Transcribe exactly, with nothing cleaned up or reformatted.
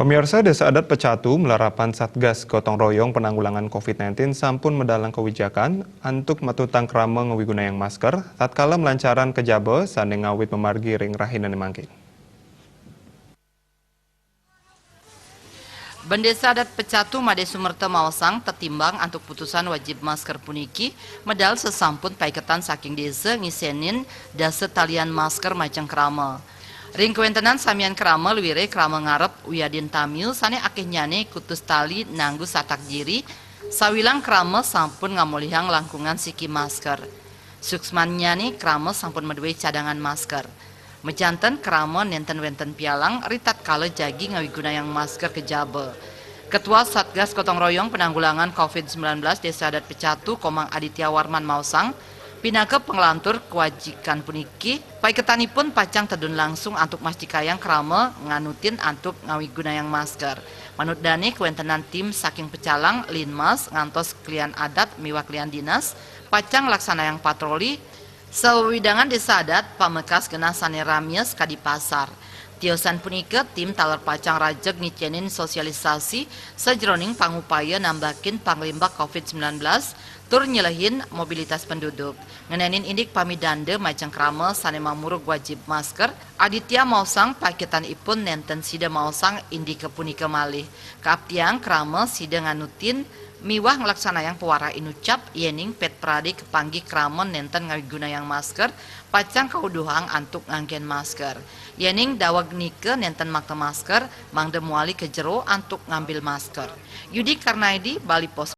Pemirsa, Desa Adat Pecatu melarapan Satgas Gotong Royong Penanggulangan covid sembilan belas sampun medalang kewijakan antuk matutang krama ngawigunayang masker tatkala melancaran kejaba sane ngawit mamargi ring rahinane mangkin. Bendesa Adat Pecatu Made Sumerta maosang tetimbang antuk putusan wajib masker puniki, medal sesampun paiketan saking desa ngisenin dasa talian masker majeng krama. Ring kawentenan samian krama luire krama ngarep wiadin tamiu sane akehnyane kutus tali nanggu satak jiri, sawilang krama sampun ngamolihang langkungan siki masker. Suksmannyane krama sampun madue cadangan masker. Majanten krama nenten wenten pialang ritatkala jagi ngawigunayang masker kejaba. Ketua Satgas Gotong Royong Penanggulangan covid sembilan belas Desa Adat Pecatu Komang Aditya Warman maosang, pinaka panglantur kewajikan puniki, paiketanipun pacang tedun langsung antuk mastikayang krama nganutin antuk ngawigunayang masker. Manut dane kawentenan tim saking Pecalang, Linmas, ngantos klian adat miwah klian dinas, pacang laksanayang patroli, sawewidangan desa adat, pamekas genah sane ramies kadi pasar. Tiosan punika, tim taler pacang rajeg ngicenin sosialisasi sajeroning pangupaya nambakin panglimbak covid sembilan belas tur nyelehin mobilitas penduduk. Ngenenin indik pamidanda majeng krama sane mamurug wajib masker, Aditya maosang paiketanipun nenten sida maosang indika punika malih. Kaaptiang krama sida nganutin miwah nglaksanayang pawarah inucap, yening pet prade kapanggih krama nenten ngawigunayang masker, pacang kauduhang antuk nganggen masker. Yening daweg nika nenten makta masker, mangda mawali ka jero antuk ngambil masker. Yudi Karnaidi, Bali Post.